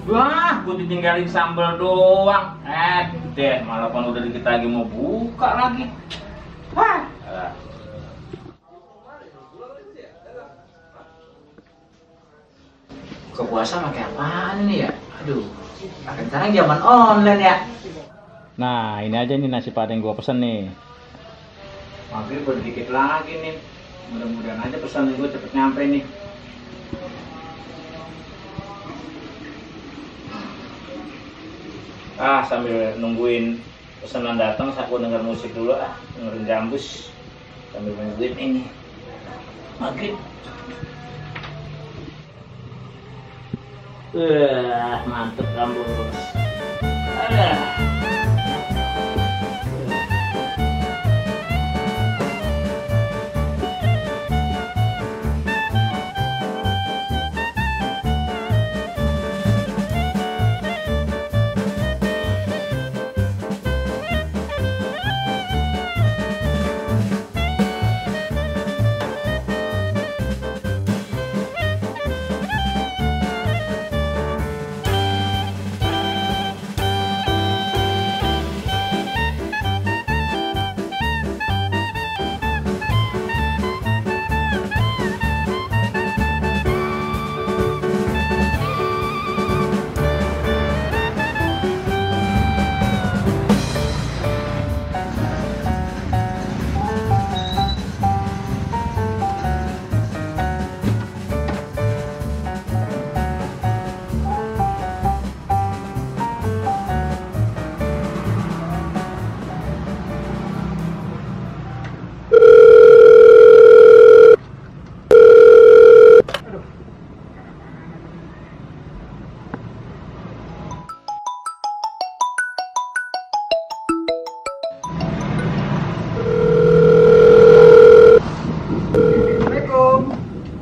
Wah, gue ditinggalin sambal doang. Deh, malah kan udah dikit lagi mau buka lagi. Wah. Buka puasa pakai apaan nih ya? Aduh, makan sekarang zaman online ya. Nah, ini aja nih nasi padang gua pesen nih. Maghrib udah dikit lagi nih. Mudah-mudahan aja pesan gue cepet nyampe nih. Sambil nungguin pesanan datang, aku denger musik dulu dengerin Gambus sambil nungguin ini maghrib. Mantep Gambus.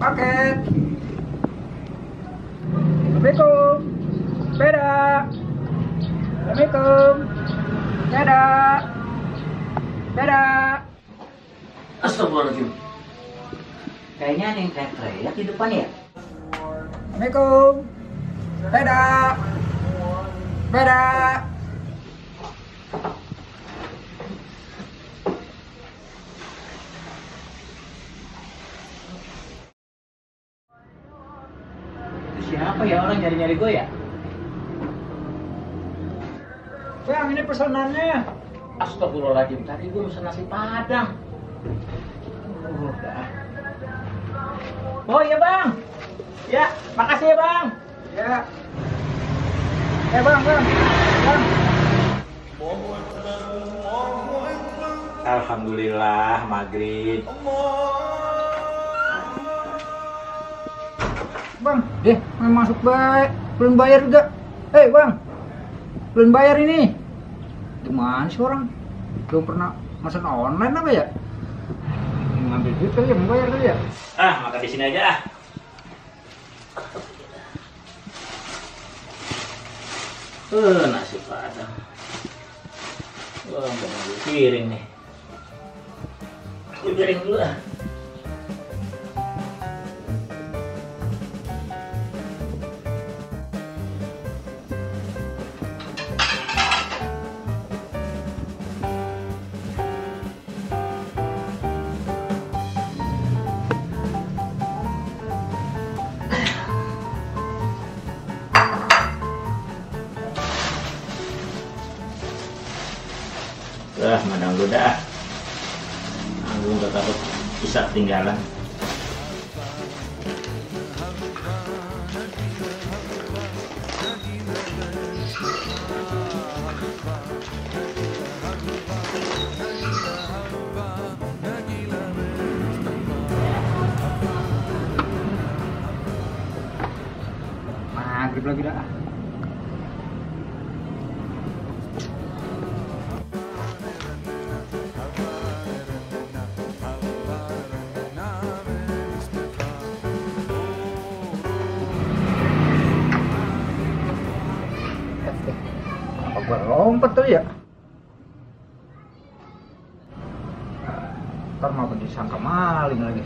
Paket. Assalamualaikum. Sepeda. Assalamualaikum. Sepeda. Sepeda. Astagfirullahaladzim. Kayaknya ada yang teriak-teriak di depan ya. Assalamualaikum. Sepeda. Sepeda. Siapa ya orang nyari-nyari gue ya? Bang, ini pesanannya. Astagfirullahaladzim, tadi gue pesan nasi padang. Oh iya bang. Ya, makasih ya bang. Ya. Bang. Alhamdulillah maghrib. Bang, mau masuk baik. Belum bayar juga. Bang. Belum bayar ini. Gimana sih orang? Belum pernah pesan online apa ya? Ngambil duit kali ya, mau bayar kali ya? Makan di sini aja nasi padang. Wah, ngambil piring nih. Ambil piring dulu Madang lu dah. Aku gak takut bisa ketinggalan. Maghrib lagi dah. Apa lompat tuh ya? Ntar mau disangka maling lagi.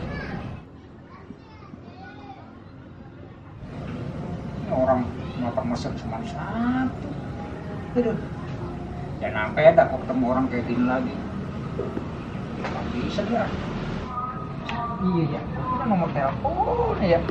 Ini orang Kenapa mesen cuma satu? Aduh. Ya sampai ada kok ketemu orang kayak gini lagi. Nggak bisa ya. Iya ya, itu nomor telepon ya.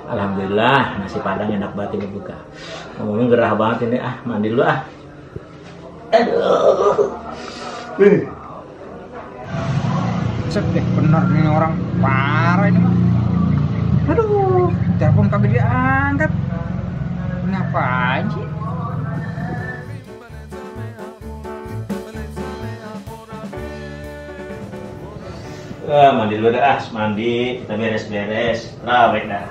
Alhamdulillah nasi padang enak banget ini buka. Ngomongin gerah banget ini, mandi dulu ah. Aduh. Set deh, bener nih orang parah ini mah. Aduh, telepon kagak diangkat. Kenapa aja? Mandi dulu dah, mandi, kita beres-beres, rawet dah.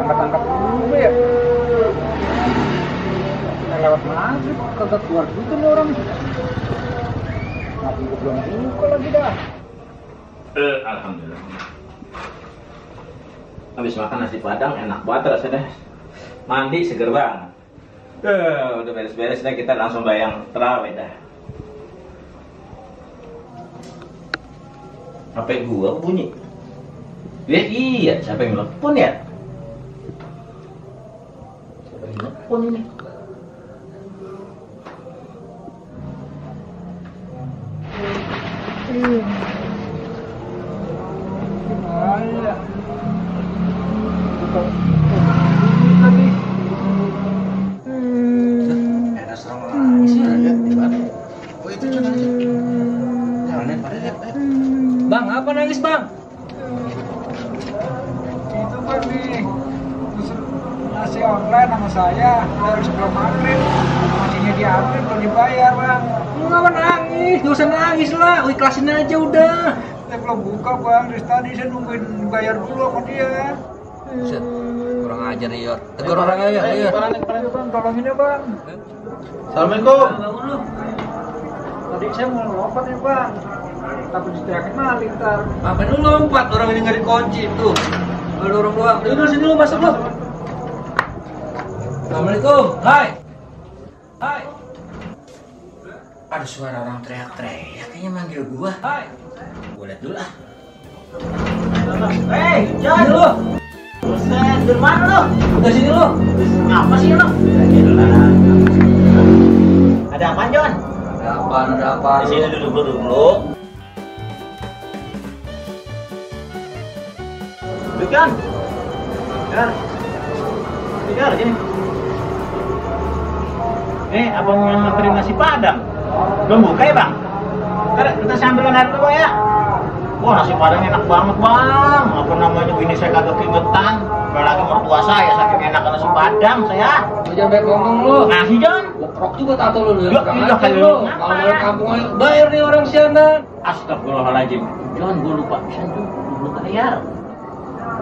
Angkat-angkat dulu ya. Lewat maghrib kagak keluar gitu nih orang. Ngapain belum buka lagi dah. Alhamdulillah. Habis makan nasi padang enak banget rasanya. Mandi seger banget. Udah beres-beres dah, kita langsung bayang terawih dah. HP gua bunyi. Iya, siapa yang telepon ya? Siapa yang telepon ini? Gimana? Ada serang lagi sih, ada di mana? Oh itu jangan aja. Jangan lihat pada lihat. Bang, apa nangis bang? Itu bang nih, pesen nasi online sama saya dari sebelum maghrib. Nasinya diambil belum dibayar bang. Lu ngapa nangis? Gak usah nangis lah, ikhlasin aja udah. Saya belum buka bang, dari tadi saya nungguin dibayar dulu sama dia. Buset, kurang ajar nih Yor. Tegur orangnya ya, ayo. Bang, tolongin ya bang. Assalamualaikum. Bangun lu. Tadi saya mau lompat nih bang, tapi diteriakin maling ntar. Ngapain lu lompat? Orang ini nggak dikunci tuh. Ada orang doang. Dulu sini lu masuk lu. Assalamualaikum. Hai. Hai. Ada suara orang teriak-teriak, kayaknya manggil gua. Hai. Gua lihat dulu ah. Hei, jangan lu. Buset, dari mana lu? Udah sini lu. Apa sih lu? Ada apa, Jon? Ada apaan? Ada apaan? Di sini duduk dulu. Duduk, Jon. Jon. Jon, sini. Abang yang nganterin nasi padang. Belum buka ya, Bang? Kita sambilin air dulu, Bang, ya. Wah, nasi padang enak banget bang. Apa namanya, ini saya kagak keringetan. Apalagi mertua saya saking enak nasi padang saya. Lu jangan banyak ngomong lu. Nasi Jon. Leprok juga tato lu. Iya, iya, Kalau lu. balik kampung ayo bayar nih orang sianan. Astagfirullahaladzim. Jon, gue lupa bisa tuh belum bayar.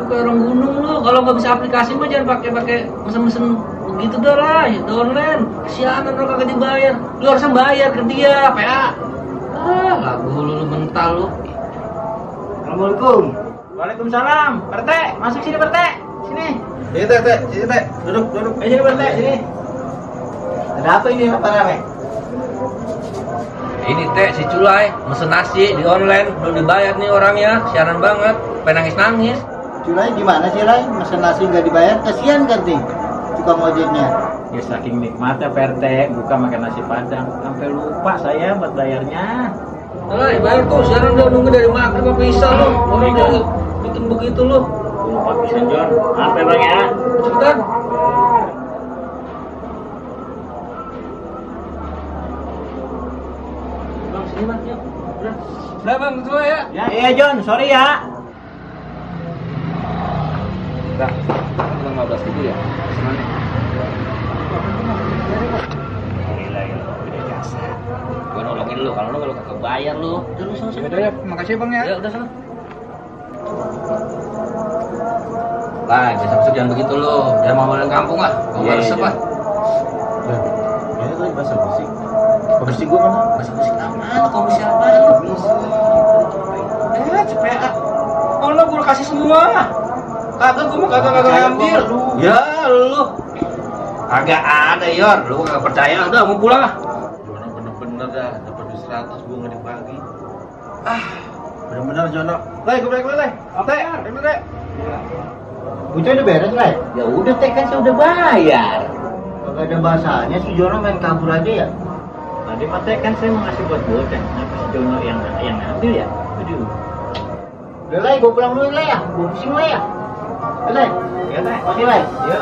Lu kayak orang gunung lu. Kalau nggak bisa aplikasi mah jangan pakai mesen-mesen begitu dah lah. Itu online. Sianan lu kagak dibayar. Lu harusnya bayar ke dia, PA. Lagu lu mental lu. Assalamualaikum. Waalaikumsalam. Perte, masuk sini Perte. Sini. Sini teh, sini teh. Duduk. Sini Perte, sini. Ada apa ini apa rame? Ini teh si Culai mesen nasi di online belum dibayar nih orangnya, siaran banget, pengen nangis. Culai gimana sih Lai? Mesen nasi nggak dibayar, kasihan kan ting tukang ojeknya. Ya saking nikmatnya PRT buka makan nasi padang sampai lupa saya buat bayarnya. Lah, bayar tuh, siaran udah nunggu dari maghrib apa isya lo. Orang udah bikin begitu lo. Lupa pisan John. Sampai bang ya. Cepetan. Bang, sini bang, yuk. Udah bang, semua ya. Iya John, sorry ya. Udah, kita 15.000 ya. Pesanannya. Gue nolongin lu, kalau lu kagak bayar lu. Udah lu sana. Udah ya, makasih bang ya. Ya udah sana. Lah, besok-besok jangan begitu lu. Jangan mau balik kampung lah. Gua Iya, resep iya. lah. Ini tadi bahasa musik. Bersih gua mana? Masih aman, kamu siapa lu? CPA. Oh, lu gua kasih semua. Kagak gua mau kagak ngambil. Ya lu. Agak ada Yor, lu kagak percaya. Udah mau pulang ah. Jono bener-bener dah, dapat 100 gua nggak dibagi. Ah, Bener-bener Jono. Lai, gua balik Lai. Teh, bener Teh. Bucoy udah beres Lai. Ya udah teh kan saya udah bayar. Kagak ada bahasanya si Jono main kabur aja ya. Tadi mah teh kan saya mau ngasih buat bocah. Kenapa si Jono yang ngambil ya? Aduh. Udah Lai, gua pulang dulu Lai ya. Gua pusing Lai ya. Lai. Ya teh. Masih Lai. Ya.